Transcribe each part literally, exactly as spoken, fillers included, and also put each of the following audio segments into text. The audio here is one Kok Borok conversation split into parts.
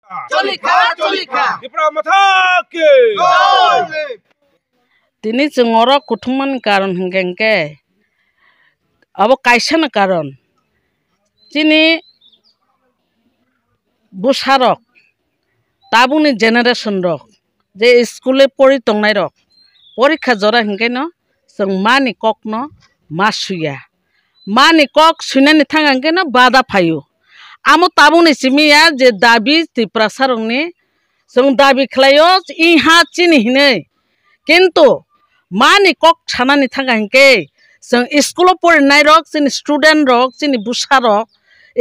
Cholikha, cholikha. Tipra Motha ki. Tini chwng oro kuthumani karon hwnkhe hwnkhe abo kaisano karon. Chini bwsarok, tabukni generation rok, je school-o pori tongnairok porikha jora hwnkhe no chwng mani kokno ma suya. Mani kok swinani thang hwnkhe no bada phaio. Amo tabukni simi ya je dabi Tiprasa rokni chwng dabi khlaio, iha chini hinwi. Kintu mani kok sanani thang hwnkhe chwng school-o porinairok, chini student rok, chini bwsarok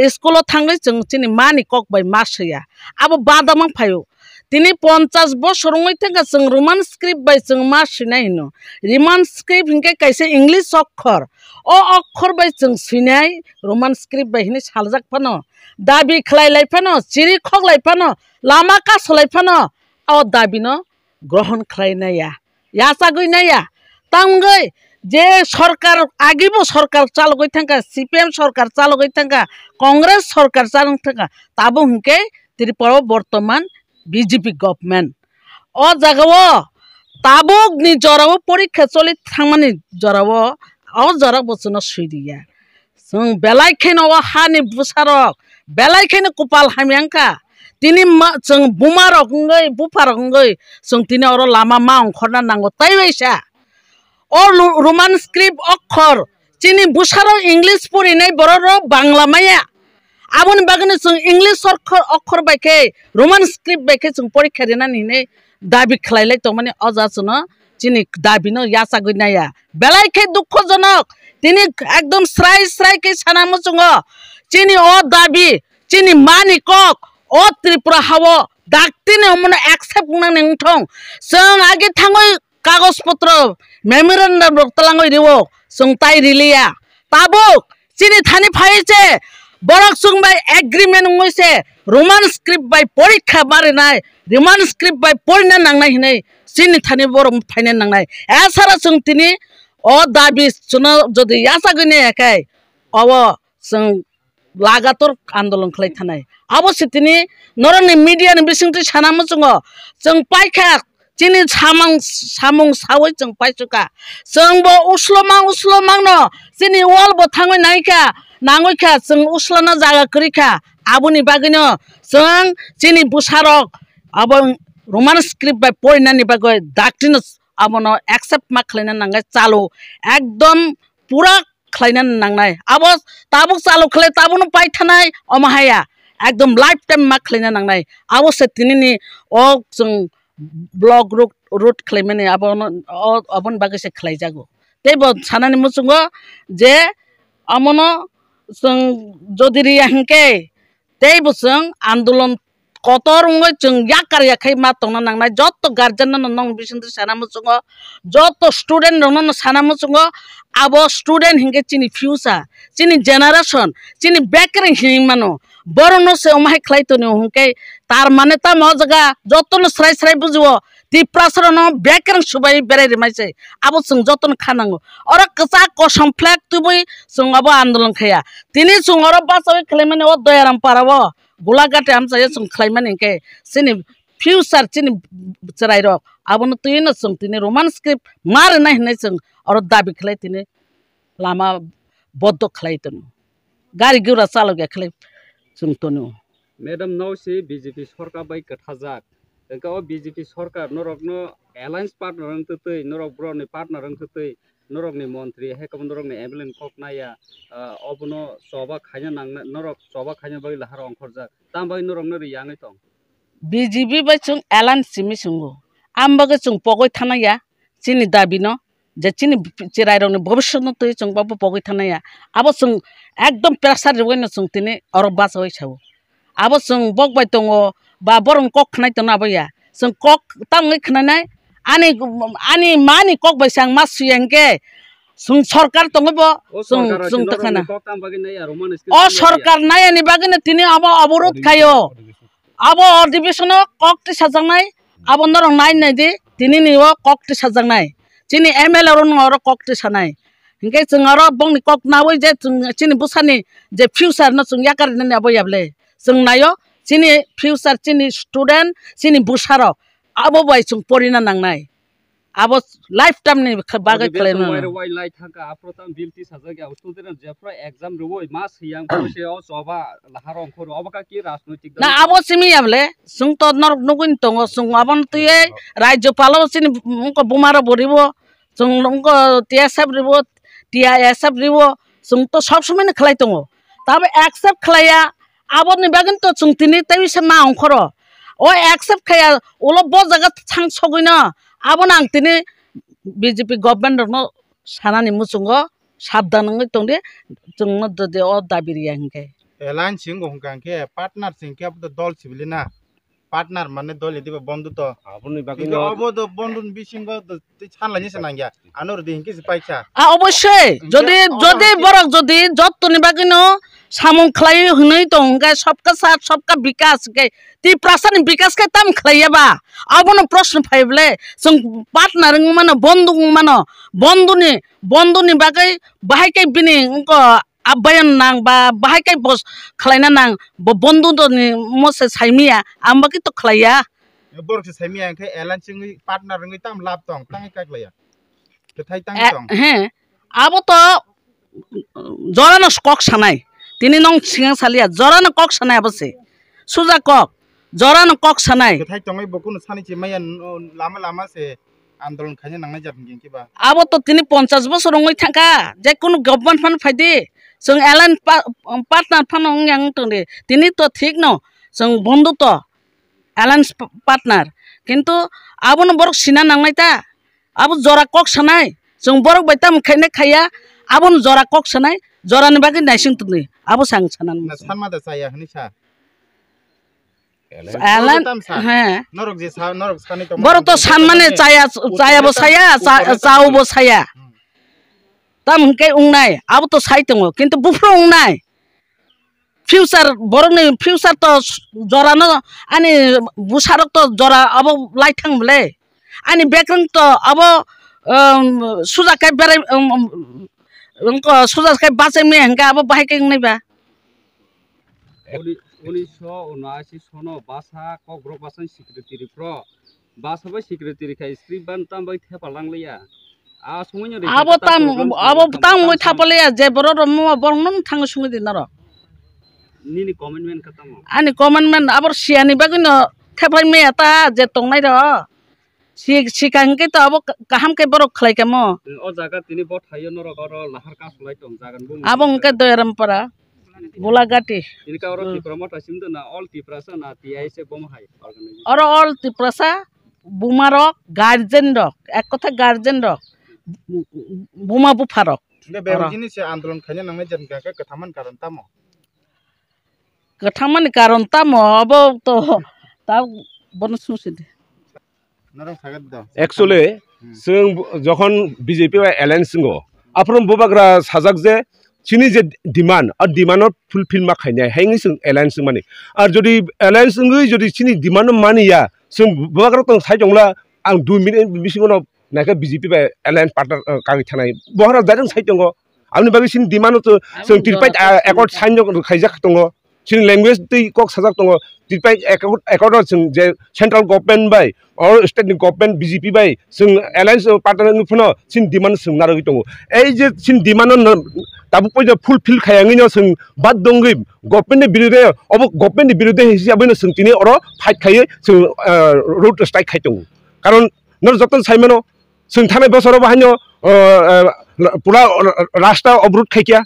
school-o thangwi chwng chini mani kok bai ma suya. Abo bada ma phaio. Tini ponchas bosor wngwi thangkha chwng Roman script bai chwng ma swinai hino. Roman script hinkhe kaisa English okhor. O okhor bai chwng swinai Roman script bai hinwi saljak phano, dabi khlai lai phano, chiri khok lai phano, lama kaso lai phano, o dabino grohon khlai naiya, yachagwi naiya. Tangwi je sorkar, agibo sorkar chalogwi thangkha, C P M sorkar chalogwi thangkha, Congress sorkar chalogwi thangkha, tabuk hinkhe Tripura o bortoman B J P government. O jagao tabukni jorao porikha choli thangmani jorao o jora bo chwngno swi riya. Chwng belai kheno o hani bwsarok, belai kheno kupal hamya wngkha. Tini ma-, chwng bumarok wngwi, bupharok wngwi, chwng tini oro lama ma ongkhorna nango, tai waisa. O lu-, Roman script okhor, chini bwsarok English porinai bororok Bangla maya. Aboni bagwino chwng English okhor, okhor bai khe, Roman script bai khe chwng porikha rinani hinwi dabi khlai lai tongmani o ja chwngno chini dabino yachagwi naiya. Belai khe dukhojonok, tini ekdom srai srai khe sana muchungo. Chini o dabi, chini mani kok, o Tripura hao daktini omono accept wngnani wngthong. Chwng age thangwi kagoj potro, memorandum rok twlangwi rio, chwng tai riliya. Tabuk chini thani phai se, borok chwng bai agreement wngwi se, Roman script bai porikha ma rinai, Roman script bai porina nangnai hinwi chini thani borok phaina nangnai. Esara chwng tini o dabi chwngno jodi yachagwi naiya khe, obo chwng lagator andolon khlai thanai. Abo se tini norokni media ni bisingtwi sana muchungo, chwng paikha chini samang, samung sawi chwng paisukha. Chwngbo uslomang uslomangno chini wall bo thangwi naikha, nangwi kha, chwng uslana jaga kwrwi kha. Aboni bagwino chwng chini bwsarok abo Roman script bai porinani bagwi daktino abono accept ma khlaina nangnai, chalo ekdom pura khlaina nangnai. Abo tabuk chalo khlai, tabukno paithanai, omo haya ekdom lifetime ma khlaina nangnai. Abo se tinini o chwng block road, road khlaimani abono, o, aboni bagwi se khlaijago. Tei bo sanani muchungo je amono chwng jodi riya hinkhe tei bo chwng andolon kotor wngwi chwng yakar yakhai ma tongna nangnai. Jotto guardian no nong bisingtwi sana muchungo, jotto student rokno no sana muchungo, abo student hinkhe chini future, chini generation, chini bekereng hinwi mano. Borokno se omo hai khlai tonio hinkhe tar mane tamo o jaga jottono srai srai bujio, Tiprasa rokno bekereng subai berai rimai se, abo chwng jottono kha nango. Oro kwchak kosom flag tubui chwng abo andolon khaiya. Tini chwng oro bachawi khlaimani o Doyaram para o, Gulaghat amchaio chwng khlaimani hinkhe chini future, chini chwrairok abono twino chwng tini Roman script ma rwnai hinwi chwng oro dabi khlai tini lama boddo khlai tono. Gari gura chalokya khlai chwng tono. Madam, nao si B J P sorkar bai kwthajak. Hwnkhe o B J P sorkar norokno alliance partner wng twtwi, norok borokni partner wng twtwi, norokni montri, hai kwbangma norokni M L A ni kok naiya, ah, obono choba khaina nangna, norok choba khaina bagwi lahar ongkhorjak. Tamo bagwi norokno ri yangwi tong? B J P bai chwng alliance simi chwngo. Am bagwi chwng pogwi thanaya, chini dabi no, je chini chwrairokni bobiswtno twi chwng bo pogwi thanaya. Abo chwng ekdom pressure riwino chwng tini oro bachawi sao. Abo chwng bok bai tongo, ba borokni kok khnai tongo abo ya. Chwng kok tamo wngwi khnainai, ani, ani mani kok bai se ang ma suya hinkhe, chwng sorkar tongo bo, O chwng, sorkar chwng si ta norokni khna. Kok tamo bagwi naiya, Roman script O tamo naiya. Sorkar nayani bagwino tini abo oborot khaio. Abo o division o kok tisajaknai, abo norok nai nai di, tini ni o kok tisajaknai. Chini M L A rok no oro kok tisanai. Hinkhe chwng oro bongni kok nawi je chwng chini bwsani je future no chwng yakar nani abo yable. Chwng naio, chini future, chini student, chini bwsarok abo bai chwng porina nangnai. Abo lifetime ni kha-, bagwi khlaina nangnai. Wai lai thangka, aphro tam bill tisajak ya, student jephru exam rwoi mas hiyang phose o choba lahar ongkhoro, obo ka ki rajnoitik dal? Na, abo simi ya bole, chwng to norok nugwi tongo, chwng abono twiwi rajyopalo chini wngkha buma rok bo ribo, chwng wngkha T S F ribo, T I S F ribo, chwng to sob somoi no khlai tongo. Tabo accept khlaiya, aboni bagwi to chwng tini tei se ma ongkhoro. O accept khaiya, ulo bo jaga thang sogwino, abono ang tini B J P government rokno sanani muchungo sabdan wngwi tongdi, chwngno jodi o dabi riya hinkhe. Alliance wngkha hinkhe partner se hinkhe abo to dol sibili na. Partner mane dol ediba bondhu to. Aboni bagwi hinkhe no obo to bondhu ni bisingo to tei sanlaini se nangya. Ano rwdi hinkhe se paikha. A, obosoi. Hinkhe jodi, abo jodi hinkhe borok jodi jottoni bagwino samung khlai hwnwi tong hinkhe sabka saath, sabka bikas hinkhe Tiprasa ni bikas khe tam khlaiya ba? Abono proshno phai bole. Chwng partner wngwi mano, bondhu wngwi mano. Bondhu ni, bondhu ni bagwi bahai khe bini wngkha abayan nang ba bahai khe bo khlaina nang, bo bondhu to ni mo se saimiya, ang bagwi to khlaiya. Borok se saimiya hinkhe alliance wngwi partner wngwi tam lab tong, tangwi kak laiya. Kwthai tang tong. He, abo to jorano kok sanai. Tini nong singang salia, jorano kok sanai abo se. Suja kok, jorano kok sanai. Kwthai tongwi bo kunu sani se maya, lama lama se andolon khaina nangnai jat hinkhe ba. Abo to tini ponchash bosor wngwi thangkha, je kunu government phano phaidi, chwng alliance pa-, partner phano wngya wng tongdi. Tini to thik no, chwng bondhu to alliance pa-, partner. Kintu abono borok sina nangnai ta. Abo jora kok sanai, chwng borok bai tamo khaina khaiya, abono jora kok sanai, jorani bagwi naising tongdi. Abo se ang sanani. Na sanma da chaya hwnwi sa. Alan, tam sa. He. Norok je sa, norok sani tongma borok to tongma sanmani tongma chaya, chaya bo saya, cha-, chao bo saya. Hmm. Tam hwnkhe wngnai, abo to sai tongo, kintu buphuru wngnai. Future, borokni future to jorano, ani bwsarok to jora abo lai thang bole. Ani bekreng to abo, um, suja kai berai, um, um, wngkha suja kai bachai maya hwnkhe abo bahai khe wngnai ba. Uni-, unisho unashi sono basa Kokborok basa secretary pro. Basa bai secretary khai script ban tam bai thepa lang liya. A sumui no abo tam, abo tam wngwi thapa liya, je borok rok mo borok nung thang sungwi di norok. Nini commitment kha tamo? Ani commitment abo siyani bagwi no thepai maya ta je tongnai rok. Si-, sikang khe to abo ka-, kaham khe borok khlai kamo. O jaga tini bo thaio norok oro lahar kasulai tong jaga ni bumung. Abo hwnkhe Doyarampara, Bulagati. Tini ka oro Tipra Motha sim do na all Tiprasa na T I S F bomo hai organization? Oro all Tiprasa, buma rok, guardian rok, ek kotha guardian rok, buma bupha rok. Hwnkhe bebak jini se andolon khaina nangnai jani khe kwthamani karon tamo? Kwthangmani karon tamo abo to ta bono sungsi di. Norok sagat do. Actually, hmm, chwng jokhon B J P bai alliance wngo, aphuru bubagra sajak je chini je demand, a demand no fulfill ma khainai, haini chwng alliance wngmani. Ar jodi alliance wngwi jodi chini demand no mani ya, chwng bubagra tong sai tongla, ang dui minute bisingo no naikhe B J P bai alliance partner, uh, kagwi thanai. Bohara direct sai tongo. Aboni bagwi chini demand no chwng, chwng tripartite, uh, accord sign no khaijak tongo. Chini language tei kok sajak tongo. Tripartite accord, accord o chwng je central government bai, or state ni government B J P bai chwng alliance partner wngwi phano chini demand no chwng narwgwi tongo. Ei je chini demand no tabuk poito fulfill khayangwi no chwng bad dongwi government ni birode, obo government ni birode hisabwi no chwng tini oro fight khaiwi chwng, uh, road strike khai tongo. Karon Nor joto sai mano, chwng thanai bosoro bo haino, o, o, pura rasta obrut khai kya.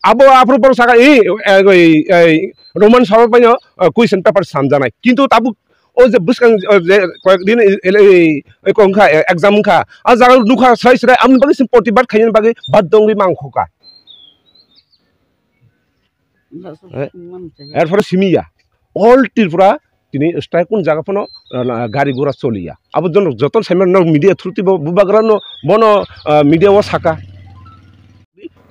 Abo aphuru borok saka, "Ei, ei, ei, Roman sorok bai no, o, question paper samjanai." Kintu tabuk o je bwskang, o je koyek din, e, e, e, e, kong kha, e, exam kha. A jaga nukha srai srai, amni bagwi chwng protibad khaina bagwi bad dongwi mang khoka. Eh, erpore simi ya. All Tripura tini strike kun jaga phano, ah, gari gura choli ya. Abo jono joto saimano media through ti bo bubagra no bono, ah, media o saka.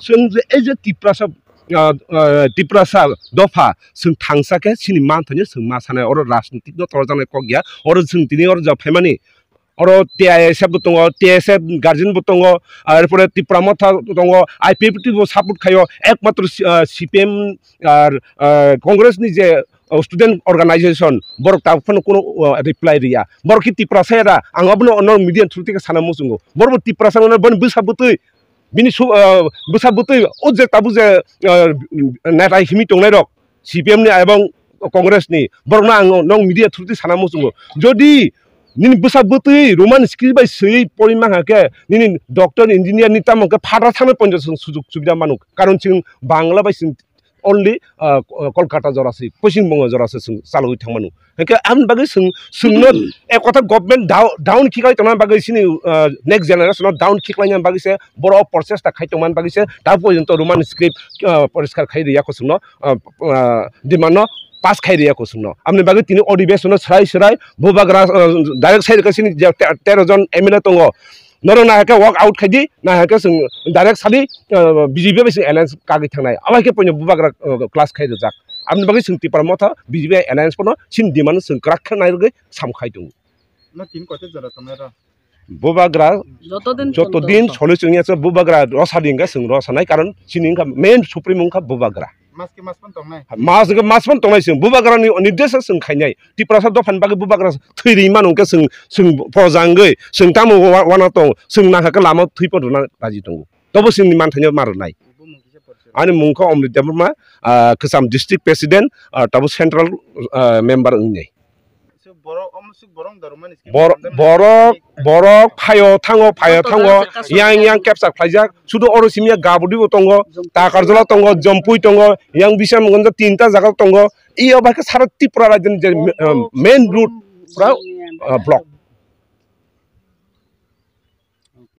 Chwng je ei je Tiprasa, ah, ah, Tiprasa dopha chwng thangsa khe chini manthani chwng ma sanai oro rajnitik no torjaknai kok ya. Oro chwng tini oro ja phaimani Oro T I S F bo tongo, T S F guardian bo tongo, ar pore Tipra Motha tongo, I P F T bo support khaio, ekmatro C-, ah, C P M ar, ah, Congress ni je o student organization, borok tabuk phano kuno, o, reply riya. Borok khe Tiprasa era, ang abono ono media through thike sana muchungo. Borok bo Tiprasa ono boni bwsa bwtwi, bini su-, o, bwsa bwtwi, o je tabuk je, o, neta himwi tongnai rok, C P M ni ebong Congress ni, borokno ang nong media through thike sana muchungo. Jodi nini bwsa bwtwi Roman script bai swiwi pori mankha khe, nini doctor, engineer ni tamo khe phatha thangna ponjo chwng sujug subida manu. Karon chwng Bangla bai chwng only, ah, Kolkata jora se, Poschim Bongo jora se chwng chalogwi thangmanu. Hwnkhe aboni bagwi chwng, chwngno ek kotha government down, down khiklai tongna bagwi chini, ah, next generation no down khiklaina bagwi se borok o process ta khai tongmani bagwi se ta porjonto Roman script, ah, poriskar khai riya ko chwngno, ah, ah, demand no pass khai riya ko chwngno. Aboni bagwi tini odhibesono srai srai bubagra, ah, direct sai rwkha chini je te-, tero jon M L A tongo. Norok nahakhe walk out khaidi, nahakhe chwng direct sadi, ah, B J P bai chwng alliance kagwi thangnai. Abo hai khe poino bubagra, ah, class khai rwjak. Aboni bagwi chwng Tipra Motha B J P alliance pono chini demand chwng kwrak khe nairwgwi sam khai tongo. No tin kote jora tongnai rw? Bubagra joto din joto din soli chwngya se bubagra rosadi hwnkhe chwng rosanai, karon chini wngkha main supreme wngkha bubagra. Mas ke mas pon tongnai? Mas ke mas pon tongnai chwng. Bubagra ni nirdesh chwng khainai. Tiprasa dophani bagwi bubagra thwi ri mano hwnkhe chwng, chwng poja wngwi chwng tamo wa-, wana tong, chwng nangkha khe lama thwi pon rwna raji tongo. Tobo chwngni manthaino ma rwnai. Ani mung khe Omrit Debbarma, ah, Kwcham District President, ah, tabuk Central, ah, Member wngnai. Bor-, borok, borok phaio thango, phaio thango, yang yang capture khlaijak, sudu oro simi ya Gabudi bo tongo, Takarjala tongo, Jampui tongo, yang bisa mungkin tinta jaga tongo, iyo bai khe sara Tripura rajyoni je, um, main road pura, uh, block.